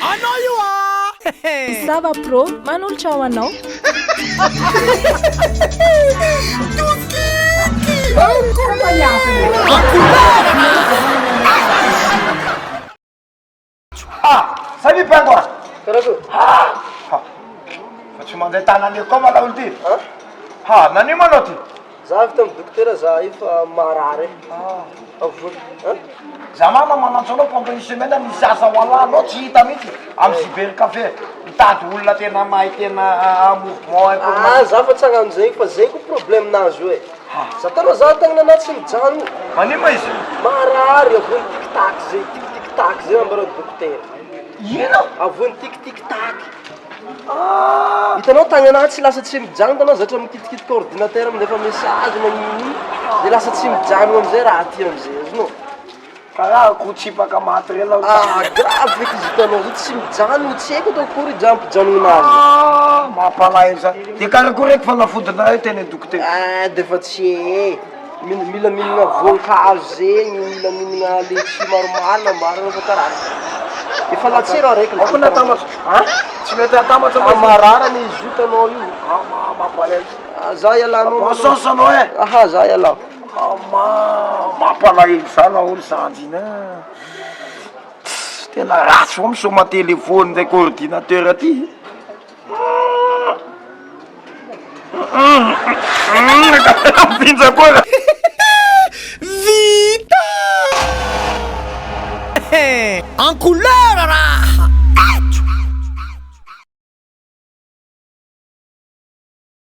Anao io ah! Sava Pro manolotra ho anao. Ah! Salut pingouin! Ah! Fa tsy mandeha tanana eo koa ma laolo ty? Ha, nanino ma anao ty? Za avy tamin'ny dokotera za efa marary e. Avoa. An? Za marina manantso anao pendant une semaine nisy asa ho anah anao tsy hita mihitsy amin'ny cyber café mitady olona tena mahay tena mouvement informatique. Ah za fa tsy hagnano zegny fa zegny koa problème nazy io e. Za taloha za tagnana anahy tsy mijanona. Manino ma izy? Marary avoan'ny tic tac zay, tic tic tac zay nambaran'ny dokotera. Ino? Avoan'ny tic tic tac. Ah! Hitanao tagnana ahy tsy lasa tsy mijanona anao zatra mikitikitika ordinateur mandefa message magnino iny de lasa tsy mijanona amizay raha aty amizay azonao. Karaha akoho tsipaka maty reny aho. Ah grave feky izy hitanao zao tsy mijanona tsy haiko atao akory izy hampijanona azy. Ah mampalahelo zany. De karakory eky fanafodinareo io teny dokotera? Ah defa tsy e. Mila mihinana voankazo zegny, mila mihinana letchi maromaro nambarana fa karaha efa latsero araiky. Aoka ny atambatra. An? Tsy mety atambatra ma. Marara anie izy io hitanao io. Ah mampalahelo. Ah za ialànao. Bonne chance anao e. Aha za ialao. Ama mampalahelo za laolo zandry iny ah. Tena ratsy avao misoma téléphone ndraiky ordinateur ty. Mivinja koa. Vita! En couleur!